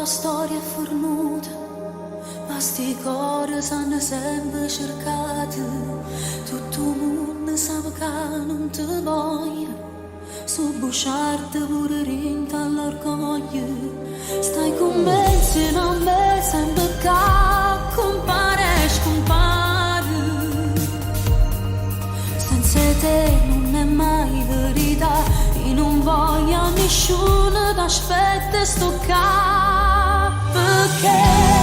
'a storia è fernuta, ma 'sti core s'hanno sempe cercato. Tutto 'o munno sape ca nun te voglio, so' busciarde pure dint' all'orgoglio. Stai cu me 'nzieme a me sempe ca cumpare e scumpare. Senza 'e te nun è mai verità, io nun voglio a nisciuno t'aspetta e sto ccà. Pecché?